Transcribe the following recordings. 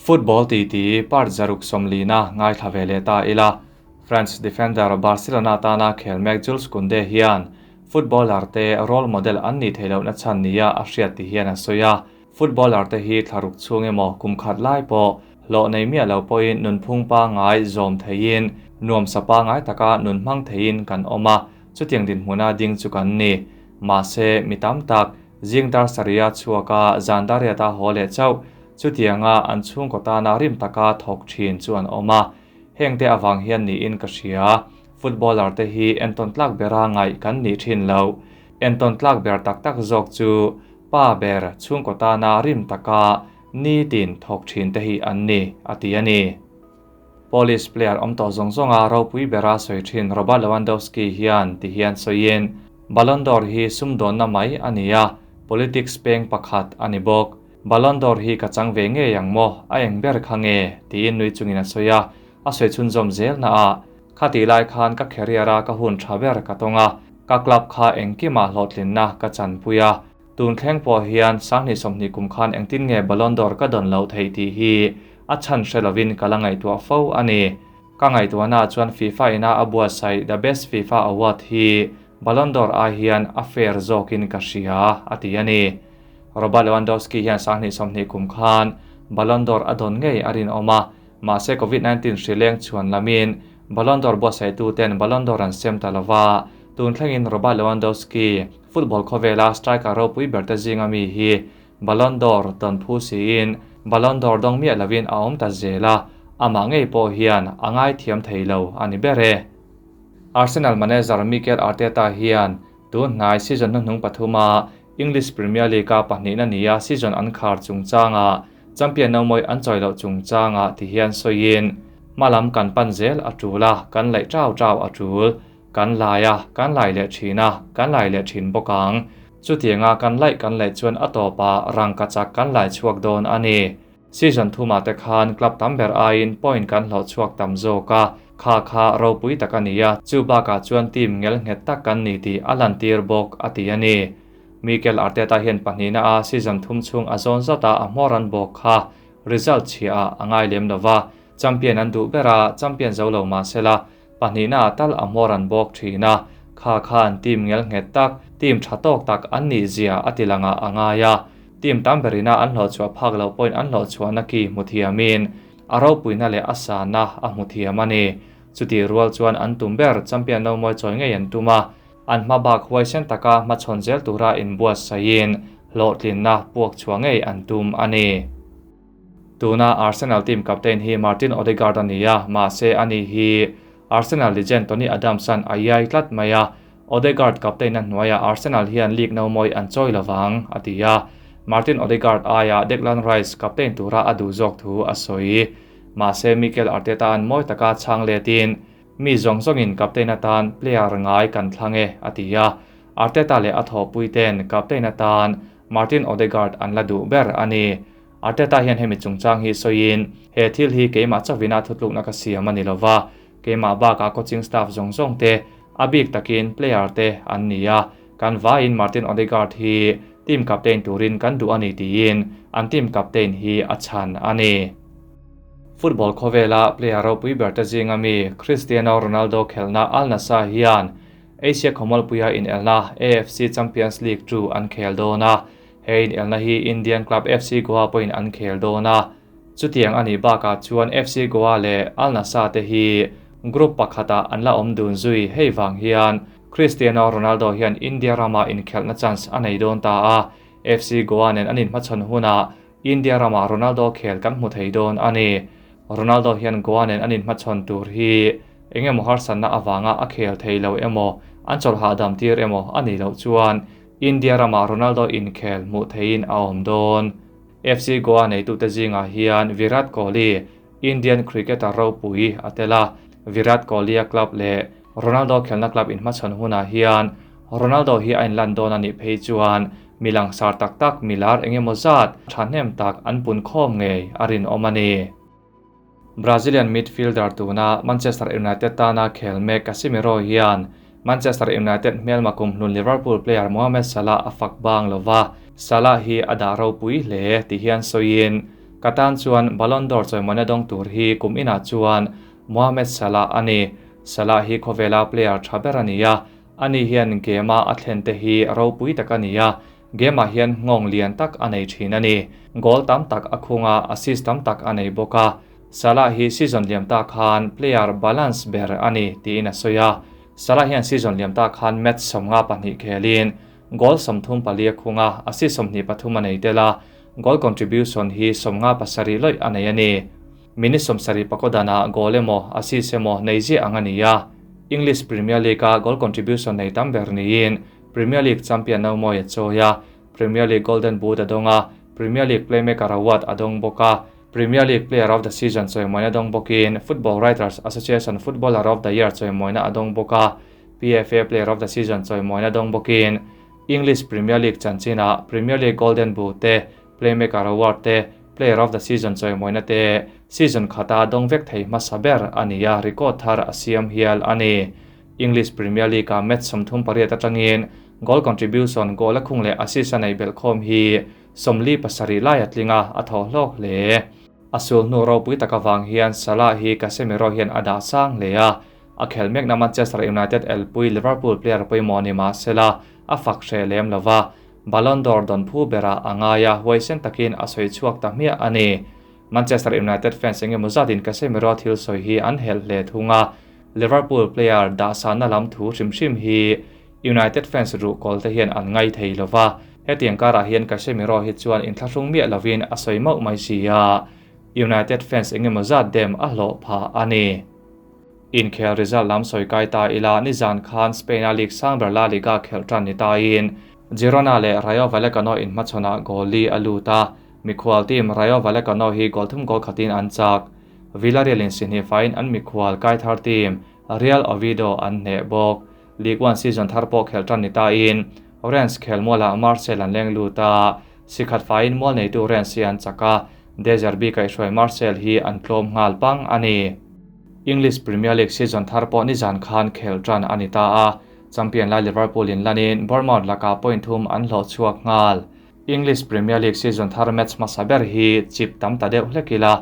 Football titi part 140na ngaithla ve leh ta ila. France defender Barcelona tana khel mek Jules Kounde hian footballer te role model an nih theih lohna chhan nia a hriat ti hian a sawi a. Footballer te hi thlaruk chhung emaw kum khat lai pawh hlawh nei miah lo pawhin nunphung pangngai zawm theiin nuamsa pangngai taka nun hmang theiin kan awm a, chutiang dinhmuna ding chu kan ni. Mahse, mi tam tak zing dar sarih a chhuak a, zan dar riat a haw leh chauh. Chutianga an chhungkaw tana rim taka thawk thin chu an awm a. Hengte avang hian niin ka hria. Footballer te hi entawn tlak bera ngaih kan nih thin loh. Entawn tlak ber tak tak zawk chu pa ber chhungkaw tana rim taka nitin thawk thin te hi an ni, a ti a ni. Polish player awm tawh zawng zawnga ropui bera sawi thin Robert Lewandowski hian ti hian sawiin, Ballon d'Or hi sumdawnna mai a ni a, politics peng pakhat a ni bawk. Ballon d'Or hi ka chang ve ngei ang maw, a eng ber kha nge? tiin nui chungin a sawi a, a sawi chhunzawm zel na a, Khatih lai khan ka career a ka hun tha ber ka tawng a, ka club kha engkimah hlawhtlinna ka chanpui a, tun thleng pawh hian 2020 kum khan engtin nge Ballon d'Or ka dawn loh theih tih hi a chhan hre lovin ka la ngaihtuah fo a ni. Ka ngaihtuahnaah chuan FIFA ina a buatsaih The Best FIFA Award hi Ballon d'Or ai hian a fair zawkin ka hria, a ti a ni. Robert Lewandowski hian 2020 kum khan Ballon d'Or a dawn ngei a rinawm a, mahse Covid 19 hri leng chhuan lamin Ballon d'Or buatsaihtu ten Ballon d'Or an sem ta lova, tun thlengin Robert Lewandowski, football khawvela striker ropui ber te zinga mi hi Ballon d'Or dawn phu siin Ballon d'Or dawng miah lovin a awm ta zel a, amah ngei pawh hian a ngaithiam thei lo a ni ber e. Arsenal manager Mikel Arteta hian tun hnai season hnuhnung pathuma English Premier League-a pahnihna nia season an khar chungchanga champion nomawi an chawi loh chungchanga ti hian sawiin, Hmalam kan pan zel a tul a, kan laih chau chau a tul. Kan lai a, kan lai leh thin a, kan lai leh thin bawk ang. Chutianga kan laih kan laih chuan a tawpah rangka chak kan lai chhuak dawn a ni. Season thumah te khan club tam ber aiin point kan hlawh chhuak tam zawk a, kha kha ropui tak a ni a, chu bakah chuan team ngel nghet tak kan ni tih a lantir bawk, a ti a ni. Mikel Arteta hian pahnihna a season thum chhung a zawn zat a, a hmawr an bawk kha result chhia ah a ngai lem lo va, champion an duh ber a, champion zo lo mah sela, pahnihna ah tal a hmawr an bawk thin a, kha khan team ngel nghet tak, team tha tawk tak an nih zia a ti langah a ngai a. Team tam berina an hlawhchhuah phak loh pawhin an hlawhchhuahna ki hmu thiamin a ropuina leh a sanna a hmu thiam a ni. Chutih rual chuan an tum ber champion lo mawi chawi ngei an tum a, an hma bak huaisen taka hmachhawn zel tura inbuatsaihin hlawhtlinna puak chhuah ngei an tum a ni. Tuna Arsenal team captain hi Martin Odegaard a ni a, mahse ani hi Arsenal legend Tony Adams-a'n a iai tlat mai a, Odegaard captain-a hnuaiah Arsenal hian league no mawi an chawi lovang, a ti a. Martin Odegaard aiah Declan Rice captain tura a duh zawk thu a sawi. Mahse Mikel Arteta-a'n mawi taka chhang letin, Mi zawng zawngin captain atan player ngai kan thlang e, a ti a. Arteta leh a thawhpuite'n captain atan Martin Odegaard an la duh ber a ni. Arteta hian hemi chungchang hi sawiin, He thil hi keimah chauhvina thutlukna ka siam a ni lova, keimah bakah coaching staff zawng zawng te, a bik takin player te an ni a, kan vaiin Martin Odegaard hi team captain turin kan duh a ni tiin an team captain hi a chhan a ni. Football khawvela player ropui ber te zinga mi Cristiano Ronaldo khelhna Al Nassr hian Asia khawmualpuia inelna AFC Champions League 2 an khel dawn a, He inelna hi Indian club FC Goa pawhin an khel dawn a, chutiang a nih bakah chuan FC Goa leh Al Nassr te hi group pakhatah an la awm dun zui. Hei vang hian Cristiano Ronaldo hian India rama inkhelhna chance a nei dawn ta a, FC Goa nen an inhmachhawn hunah India rama Ronaldo khel kan hmu thei dawn a ni. Ronaldo hian Goa nen an inhmachhawn tur hi eng emaw harsatna avanga a khel thei lo emaw, an chawlh hahdam tir emaw a nih loh chuan India ramah Ronaldo inkhel hmuh theihin a awm dawn. FC Goa neitute zingah hian Virat Kohli, Indian cricketer ropui a tel a. Virat Kohli-a club leh Ronaldo khelna club inhmachhawn hunah hian Ronaldo hi a inlan dawn a nih phei chuan mi langsar tak tak milar eng emaw zat thahnem tak an pun khawm ngei a rinawm a ni. Brazilian midfielder tuna Manchester United tana khel mek Casemiro hian Manchester United hmelma kumhlun Liverpool player Mohamed Salah a fak bang lo va, Salah hi a dah ropui hle ti hian sawiin, Ka tan chuan Ballon d'Or chawimawina dawng tur hi kum inah chuan Mohamed Salah a ni. Salah hi khawvela player tha ber a ni a, ani hian game-a a thlen te hi ropui tak a ni a, game-ah hian nghawng lian tak a nei thin a ni. Goal tam tak a khung a, assist tam tak a nei bawk a. Salah hi season liam ta khan player balance ber a ni tiin a sawi a. Salah hian season liam ta khan match 52 khelin goal 34 a khung a, assist 23 a nei tel a, goal contribution hi 57 lawih a nei a ni. Minute 74 danah goal emaw assist emaw nei ziah ang a ni a. English Premier League-a goal contribution nei tam ber niin Premier League champion no mawi a chawi a, Premier League Golden Boot a dawng a, Premier League Playmaker Award a dawng bawk a, Premier League Player of the Season chawimawina dawng bawkin Football Writers Association Footballer of the Year chawimawina a dawng bawk a, PFA Player of the Season chawimawina dawng bawkin English Premier League chanchinah Premier League Golden Boot te, Playmaker Award te, Player of the Season chawimawina te season khata dawng vek thei hmasa ber a ni a, record thar a siam hial a ni. English Premier League-a match 38 atangin goal contribution, goal a khung leh assist a nei belhkhawm hi 47 lai a tling a, a thaw hlawk hle. A sul hnu ropui tak avang hian Salah hi Casemiro hian a dah sang hle a, a khel mekna Manchester United elpui Liverpool player pawimawh ni mah sela a fak hreh lem lova, Ballon d'Or dawn phu berah a ngai a, huaisen takin a sawi chhuak ta hmiah a ni. Manchester United fans eng emaw zatin Casemiro thil sawi hi an helh hle thung a, Liverpool player dah sahna lam thu hrim hrim hi United fans ruh kawl te hian an ngai thei lova, hetiang karah hian Casemiro hi chuan inthlahrung miah lovin a sawi mauh mai si a, United fans eng emaw zat dem a hlawh phah a ni. Inkhel result lam sawi kai ta ila nizan khan Spain-a league sang ber La Liga khelh tan ni tain Girona leh Rayo Vallecano inhmachhawnah goal li a lut a, mikhual team Rayo Vallecano hi goal thum goal khatin an chak. Villarreal in sihnih faiin an mikhual kai thar team Real Oviedo an hneh bawk. Ligue 1 season thar pawh khelh tan ni tain Rennes khel mualah Marseille an leng lut a, sikhat faiin mual neitu Rennes hi an chak a, De Zerbi kaihhruai Marseille hi an tlawm nghal pang a ni. English Premier League season thar pawh nizan khan khel tan a ni ta a, champion lai Liverpool in lanin Bournemouth lakah point thum an hlawh chhuak nghal. English Premier League season thar match hmasa ber hi chip tam ta deuh hlek ila,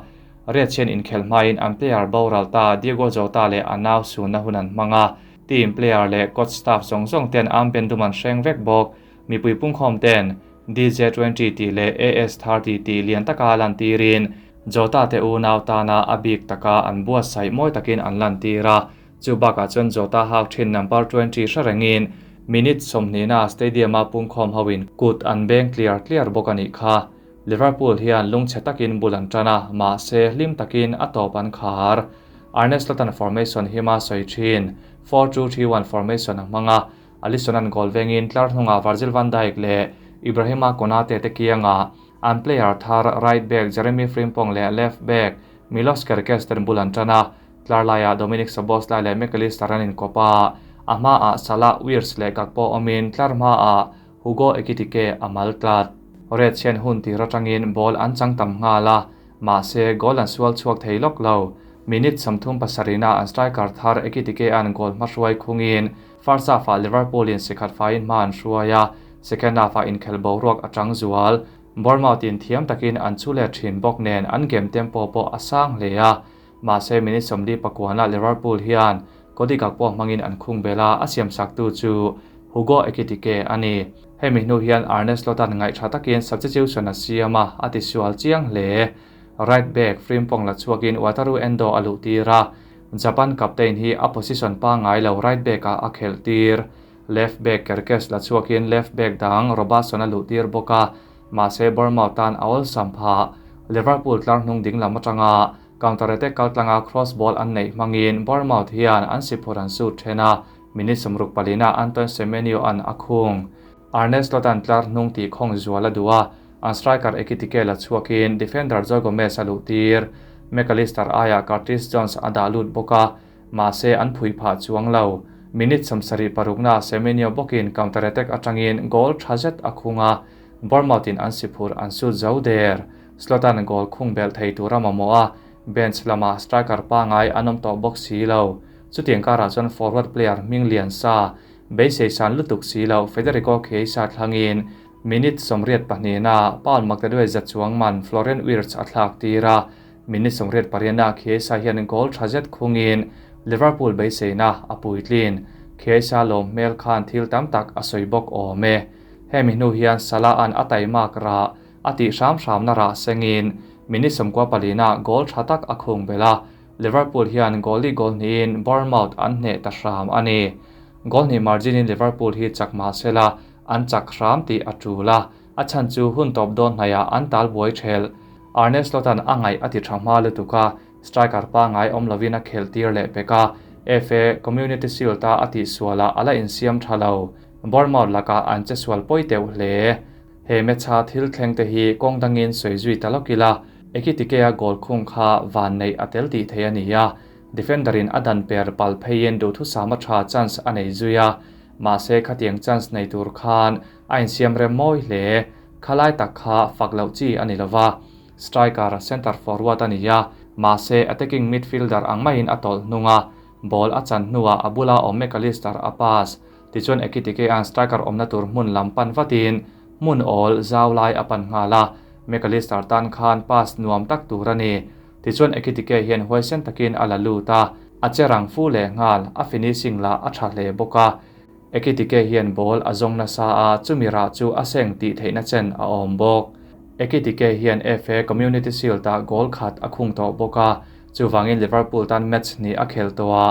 Reds hian inkhel hmain an player boral ta Diogo Jota leh a nau sunna hun an hmang a, team player leh coach staff zawng zawng ten armband dum an hreng vek bawk. Mipui pungkhawm ten DJ20 tih leh AS30 tih lian taka lan tirin Jota te unau tana a bik taka an buatsaih mawi takin an lan tir a, chu bakah chuan Jota hak thin number 20 hre rengin minute 20 na stadium-a pungkhawm hoin kut an beng clear clear bawk a nih kha. Liverpool hian lungchhe takin bul an tan a, mahse hlim takin a tawp an khar. Arne Slot-an formation hima sawi thin 4-2-3-1 formation a hmang a, Alisson an goal vengin tlar hnungah Virgil van Dijk leh Ibrahima Konate te kianga an player thar right back Jeremy Frimpong leh left back Milos Kerkez ten bul an tan a, tlar laiah Dominic Szoboszlai leh Mac Allister an inkawp a, a hmaah Salah, Wirtz leh Gakpo awmin tlar hmaah Hugo Ekitike a mal tlat. Reds hian hun tir atangin ball an chang tam nghal a, mahse goal an sual chhuak thei lawk lo. Minute 37 na an striker thar Ekitike an goal hmahruai khungin first half-ah Liverpool in sikhat faiin hma an hruai a, second half-ah inkhel boruak atang zual. Bournemouth in thiam takin an chu let thin bawk nen an game tempo pawh a sang hle a, mahse minute 49 na Liverpool hian Cody Gakpo hmangin an khung bela a siam sak tu chu Hugo Ekitike a ni. Hemi hnu hian Arne Slot-an ngaih tha takin substitution a siam a, a ti sual chiang hle. Right back Frimpong la chhuakin Wataru Endo a luh tir a, Japan captain hi a position pa ngai lo right back a a khelh tir. Left back Kerkez la chhuakin left back dang Robertson a luh tir bawk a, mahse Bournemouth tan a awl sam pha. Liverpool tlar hnung ding lam atanga counter attack kaltlanga cross ball an neih hmangin Bournemouth hian an siphur an sut then a, minute 64 na Anton Semenyo an a khung. Arne Slot-an tlar hnung tih khawng zual a duh a, an striker Ekitike la chhuakin defender Joe Gomez a luh tir. Mac Allister aiah Curtis Jones a dah lut bawk a, mahse an phui phah chuang lo. Minute 76 na Semenyo bawkin counter attack atangin goal tha zet a khung a, Bournemouth in an siphur an sut zo der. Slot-an goal khung bel thei tur a mamawh a, bench lama striker pa ngai an awm tawh bawk si lo. Chutiang karah chuan forward player Ming Lian sa beisei san lutuk si lo Federico Chiesa thlangin Minute 82 naah Paul Magdaluai za chuang man Florian Wirtz a thlak tir a, minute 88 ah Chiesa hian goal tha zet khungin Liverpool beiseina a puitlin. Chiesa lawm hmel khan thil tam tak a sawi bawk awm e. Hemi hnu hian Salah an a taimak rah a tih hram hramna rah sengin minute 94 ah goal tha tak a khung belh a, Liverpool hian goal li goal hnihin Bournemouth an hneh ta hram a ni. Goal hnih margin in Liverpool hi chak mah sela an chak hram tih a tul a, a chhan chu hun tawp dawn hnaiah an tal buai thelh. Arne Slot-a'n a ngaih a ti tha hma lutuk a, striker pangngai awm lovin a khelh tir leh pek a, FA Community Shield-a a tihsualah a la insiam tha lo. Bournemouth lakah an che sual pawi teuh hle. He match-a thil thleng te hi kawng dangin sawi zui ta lawk ila, Ekitike-a goal khung kha van neih a tel tih theih a ni a, defender-in a dan per pal pheiin duhthusama tha chance a nei zui a, mahse khatiang chance nei tur khan a insiam rem mawi hle. Khalai tak kha fak loh chi a ni lova, striker, centre forward a ni a, mahse attacking midfielder ang maiin a tawlh hnung a, ball a chan hnuah a bula awm McAllister a pass. Tichuan Ekitike-a'n striker awmna tur hmun lam pan vatin hmun awl zau lai a pan nghal a, McAllister tan khan pass nuam tak tur a ni. Tichuan Ekitike hian huaisen takin a la lut a, a che rang fu leh nghal, a finishing lah a tha hle bawk a. Ekitike hian ball a zawng nasa a, chumi rah chu a seng tih theihna chen a awm bawk. Ekitike hian FA Community Shield-ah goal khat a khung tawh bawk a, chuvangin Liverpool tan match hnih a khel tawh a,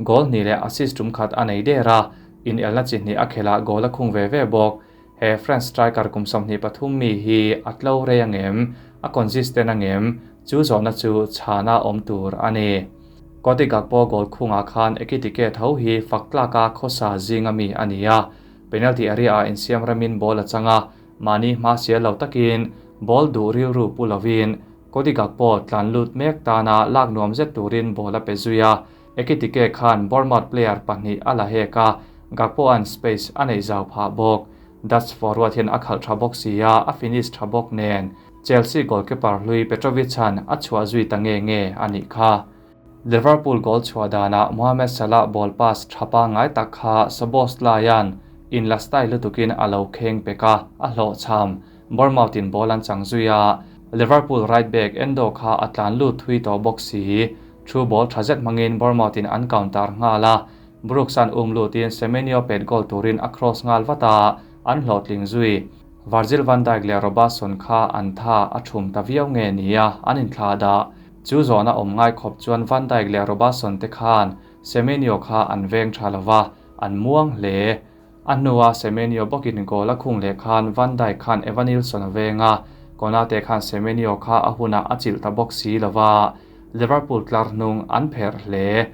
Goal hnih leh assist tum khat a nei der a, inelna chi hnih a khelh ah goal a khung ve ve bawk. He French striker kum 23 mi hi a tlo rei angem, a consistent angem, chu zawhna chu chhana awm tur a ni. Cody Gakpo goal khungah khan Ekitike tho hi fak tlaka khawsa zinga mi a ni a, penalty area ah insiam remin ball a chang a, mahni hma sial lo takin ball duh rilru pu lovin Cody Gakpo tlan lut mek tana lak nuam zet turin ball a pe zui a, Ekitike khan Bournemouth player pahnih a la hek a, Gakpo-a'n space a neih zau phah bawk. Dutch forward hian a khalh tha bawk si a, a finish tha bawk nen Chelsea goalkeeper hlui Petrovic-a'n a chhuah zui ta nge nge a nih kha. Liverpool goal chhuah danah Mohamed Salah ball pass tha pangngai tak kha Szoboszlai-a'n in la style lutukin a lo kheng pek a, a hlawhchham. Bournemouth-in ball an chang zui a, Liverpool right back Endo kha a tlan lut thui tawh bawk si. Thu ball tha zet hmangin Bournemouth-in an counter nghal a, Brooks-a'n um lutin Semenyo pet goal turin a cross nghal vat a, an hlawhtling zui. Virgil van Dijk leh Robertson kha an tha a thum ta viau nge nia an inthlah dah. Chu zawhna awm ngai khawp chuan Van Dijk leh Robertson te khan Semenyo kha an veng tha lova, an muang hle. A hnua Semenyo bawkin goal a khung leh khan Van Dijk khan Evanilson a veng a, Konate khan Semenyo kha a hunah a chilh ta bawk si lova, Liverpool tlar hnung an pherh hle.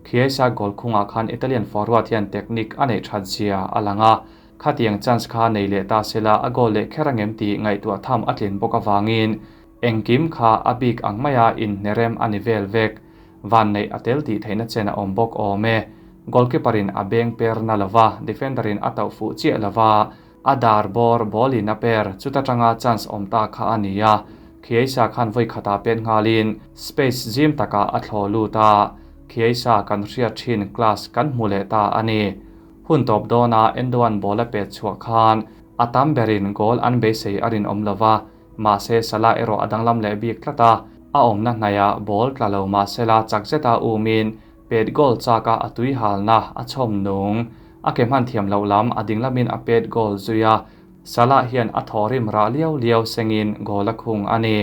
Chiesa goal khungah khan Italian forward hian technique a neih that zia a lang a, khatiang chance kha nei leh ta sela a goal leh kher angem tih ngaihtuah tham a tlin bawk avangin engkim kha a bik ang maia inhnerem a ni vel vek. Van neih a tel tih theihna chen a awm bawk awm e. Goalkeeper in a beng per na lova, defender in a tauh fuh chiah lova, a dar bawr ball in a per, chuta tanga chance awm ta kha a ni a. Chiesa khan vawi khatah pen nghalin space zim takah a thlawh lut a, Chiesa kan hriat thin class kan hmu leh ta a ni. Hun tawp dawna Endoan ball a pet chhuah khan a tam berin goal an beisei a rinawm lova, Mahse Salah erawh a danglam leh bik tlat a, a awmna hnaiah ball tla lo mahsela chak zeta umin pet goal chaka a tui halna a chhawm nung. A ke hman thiam loh lam a dinglamin a pet goal zui a, Salah hian a thawhrim rah liau liau sengin goal a khung a ni.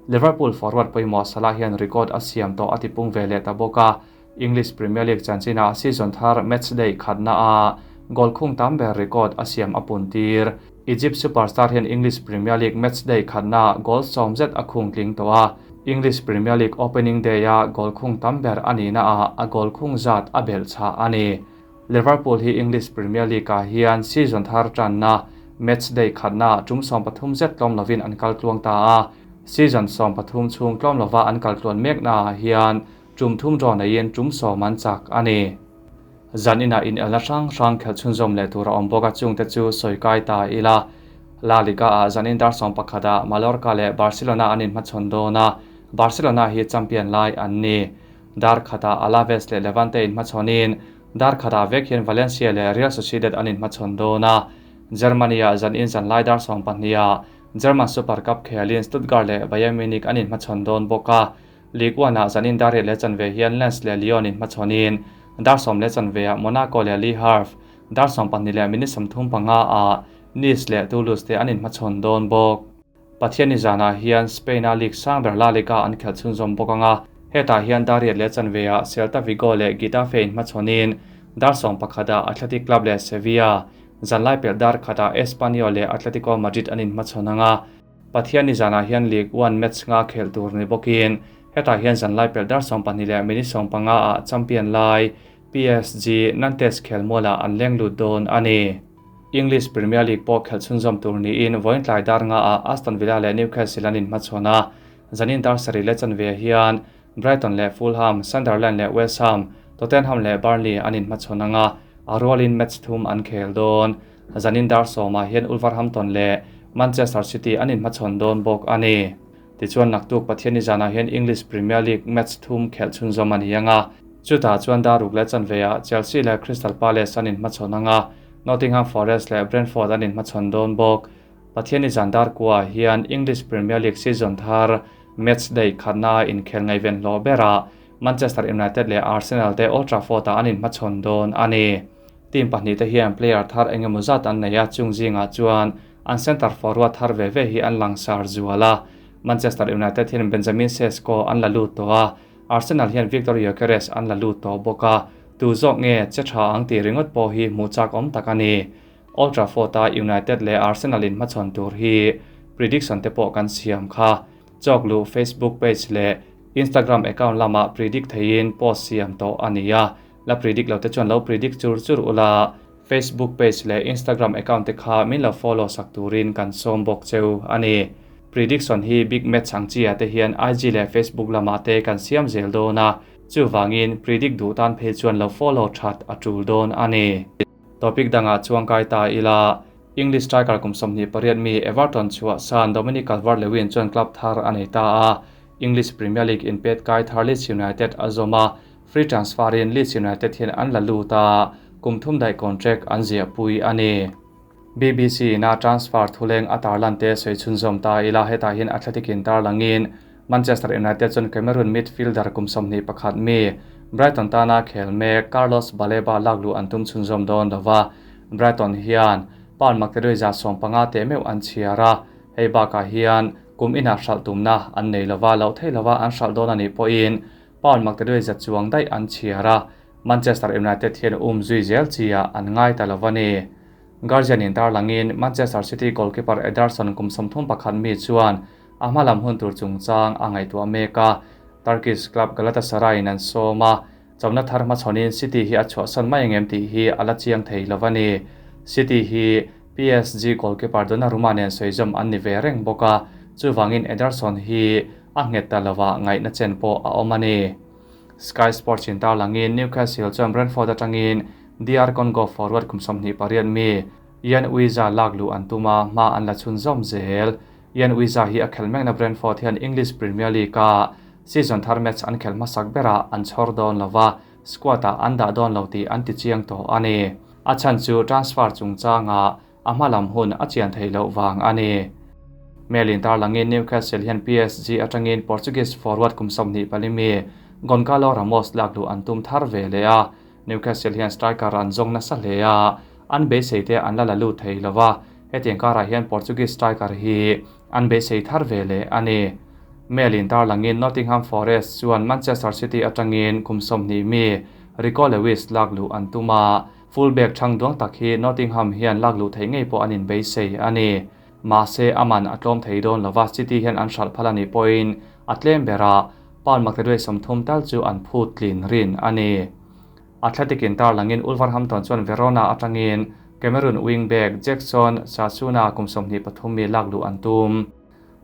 Liverpool forward pawimawh Salah hian record a siam tawh a tipung ve leh ta bawk a, English Premier League chanchinah season thar matchday khatna a goal khung tam ber record a siam a pun tir. Egypt superstar hian English Premier League matchday khatna goal sawm zet a khung tling tawh a, English Premier League opening day a goal khung tam ber a nihna ah a goal khung zat a belh chhah a ni. Liverpool hi English Premier League ah hian season thar tanna matchday khatna tum 13 zet tlawm lovin an kal tluang ta a, season 13 chhung tlawm lova an kal tluan mekna ah hian Tum thum draw neiin tum sawm an chak a ni. Zan inah inelna hrang hrang khelh chhunzawm leh tur a awm bawk a, chungte chu sawi kai ta ila. La Liga ah zanin dar 11 ah Mallorca leh Barcelona an inhmachhawn dawn a, Barcelona hi champion lai an ni. Dar khatah Alaves leh Levante inhmachhawnin dar khatah vek hian Valencia leh Real Sociedad an inhmachhawn dawn a. Germany-ah zanin zanlai dar 12 ah German Super Cup khelin Stuttgart leh Bayern Munich an inhmachhawn dawn bawk a. Ligue 1-ah zanin dar 8:30 hian Lens leh Lyon inhmachhawnin dar 10:30 ah Monaco leh Le Havre, dar 12:35 ah Nice leh Toulouse te an inhmachhawn dawn bawk. Pathianni zanah hian Spain-a league sang ber La Liga an khelh chhunzawm bawk anga, hetah hian dar 8:30 ah Celta Vigo leh Getafe inhmachhawnin dar 11 ah Athletic Club leh Sevilla, zanlai pelh dar 1 ah Espanyol leh Atletico Madrid an inhmachhawn anga. Pathianni zanah hian Ligue 1 match nga khelh tur ni bawkin hetah hian zanlai pelh dar 12:15 ah champion lai PSG Nantes khelmualah an leng lut dawn a ni. English Premier League pawh khelh chhunzawm tur niin vawiin tlai dar 5 ah Aston Villa leh Newcastle an inhmachhawn a, zanin dar 7:15 hian Brighton leh Fulham, Sunderland leh West Ham, Tottenham leh Burnley an inhmachhawn anga, a rualin match thum an khel dawn. Zanin dar 10 ah hian Wolverhampton leh Manchester City an inhmachhawn dawn bawk a ni. Tichuan naktuk Pathianni zanah hian English Premier League match thum khelh chhunzawm a ni anga, chutah chuan dar 6:15 ah Chelsea leh Crystal Palace an inhmachhawn anga, Nottingham Forest leh Brentford an inhmachhawn dawn bawk. Pathianni zan dar 9 ah hian English Premier League season thar match day khatna inkhel ngaihven hlawh berah Manchester United leh Arsenal te Old Trafford ah an inhmachhawn dawn a ni. Team pahnih te hian player thar engemaw zat an nei a, chung zingah chuan an centre forward thar ve ve hi an langsar zual a. Manchester United hian Benjamin Sesko an la lut tawh a, Arsenal hian Viktor Gyokeres an la lut tawh bawk a, tu zawk nge che tha ang tih ringawt pawh hi hmuh chak awm tak a ni. Old Trafford a United leh Arsenal inhmachhawn tur hi prediction te pawh kan siam kha. Chawkluh Facebook page leh Instagram account lamah predict theiin post siam tawh a ni a, la predict lo te chuan lo predict chur chur ula, Facebook page leh Instagram account te kha min lo follow sak turin kan sawm bawk cheu a ni. Prediction hi big match ang chi ah te hian IG leh Facebook lamah te kan siam zel dawn a, chuvangin predict duh tan phei chuan lo follow that a tul dawn a ni. Topic dangah chuang kai ta ila, English striker kum 28 mi Everton chhuah san Dominic Calvert-Lewin chuan club thar a nei ta a, English Premier League inpet kai thar Leeds United a zawm a, free transfer in Leeds United hian an la lut a, kum thum daih contract an ziahpui a ni. BBC na transfer thuleng a tarlan te sawi chhunzawm ta ila, hetah hian Athletic in tarlangin Manchester United chuan Cameroon midfielder kum 21 mi Brighton tana khel mek Carlos Baleba lakluh an tum chhunzawm dawn lova. Brighton hian pound 150,000 te meuh an chhiar a, hei bakah hian kum inah hralh tumna an nei lova, loh thei lova an hralh dawn a nih pawhin pound 100,000 chuang daih an chhiar a, Manchester United hian um zui zel chi-ah an ngai ta lova ni. Guardian in tarlangin Manchester City goalkeeper Ederson kum 31 mi chuan a hmalam hun tur chungchang a ngaihtuah mek a, Turkish club Galatasaray in an sawm a, chona thar hmachhawnin City hi a chhuahsan mai angem tih hi a la chiang thei lova ni. City hi PSG goalkeeper Donnarumma nen sawizawm an ni ve reng bawk a, chuvangin Ederson hi a nghet ta lova ngaihna chen pawh a awm a ni. Sky Sports in tarlangin Newcastle chuan Brentford atangin DR Congo forward kum 28 mi Yoane Wissa lakluh an tum a, hma an la chhunzawm zel. Yoane Wissa hi a khelh mekna Brentford hian English Premier League a season thar match an khelh hmasak berah an chhawr dawn lova, squad ah an dah dawn lo tih an ti chiang tawh a ni. A chhan chu transfer chungchangah a hmalam hun a chian theih loh vang a ni. Mail in tarlangin Newcastle hian PSG atangin Portuguese forward kum 24 mi Goncalo Ramos lakluh an tum thar ve leh a, Newcastle hian striker an zawng nasa hle a, an beisei te an la la lut thei lova, hetiang karah hian Portuguese striker hi an beisei thar ve leh a ni. Mail in tarlangin Nottingham Forest chuan Manchester City atangin kum 20 mi Rico Lewis lakluh an tum a, fullback thang duang tak hi Nottingham hian lakluh theih ngei pawh an inbeisei a ni. Mahse aman a tlawm thei dawn lova, City hian an hralh phal a nih pawhin a tlem berah pound 30,000 tal chu an phut tlin rin a ni. Athletic in tarlangin Wolverhampton chuan Verona atangin Cameroon wingback Jackson Tchasouna kum 23 mi lakluh an tum.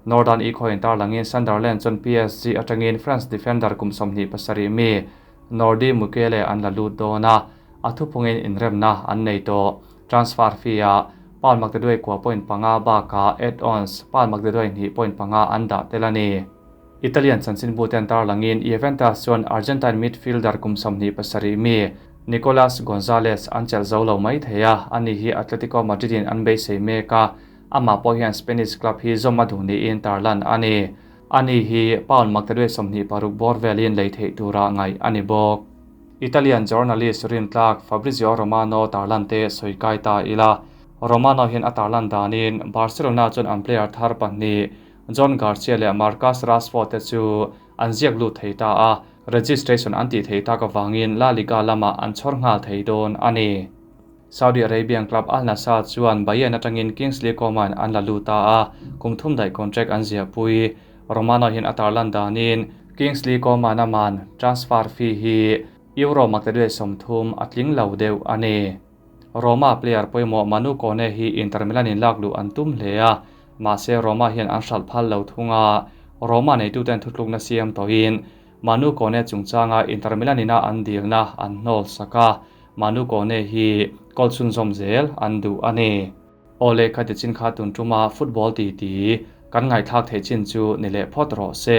Northern Echo in tarlangin Sunderland chuan PSG atangin France defender kum 27 mi Nordi Mukiele an la lut dawn a, a thuphungin inremna an nei tawh. Transfer fee a pound 9.5 bakah add-ons pound 2.5 an dah tel a ni. Italian chanchinbu ten tarlangin Juventus chuan Argentine midfielder kum 27 mi Nicolas Gonzalez an chelh zo lo mai thei a, ani hi Atletico Madrid in an beisei mek a, amah pawh hian Spanish club hi zawm a duh niin tarlan a ni. Ani hi pound maktaduai 26 bawr velin lei theih tura ngaih a ni bawk. Italian journalist rintlak Fabrizio Romano tarlan te sawi kai ta ila. Romano hian a tarlan danin Barcelona chuan an player thar pahnih Joan Garcia leh Marcus Rashford te chu an ziak lut thei ta a, registration an tih thei tak avangin La Liga lamah an chhawr nghal thei dawn a ni. Saudi Arabian club Al Nassr chuan Bayern atangin Kingsley Coman an la lut ta a, kum thum daih contract an ziahpui. Romano hian a tarlan danin Kingsley Coman a man transfer fee hi Euro maktaduai 30 a tling lo deuh a ni. Roma player pawimawh Manu Kone hi Inter Milan in lak luh an tum hle a, mahse Roma hian an hralh phal lo thung a, Roma neituten thutlukna siam tawhin Manu Kone chungchanga Inter Milan ina an dilna an hnawl sak a, Manu Kone hi goal chhunzawm zel an duh a ni. Awle kha tichin kha tun tuma football titi kan ngaihthlak theih chin chu ni leh phawt rawh se.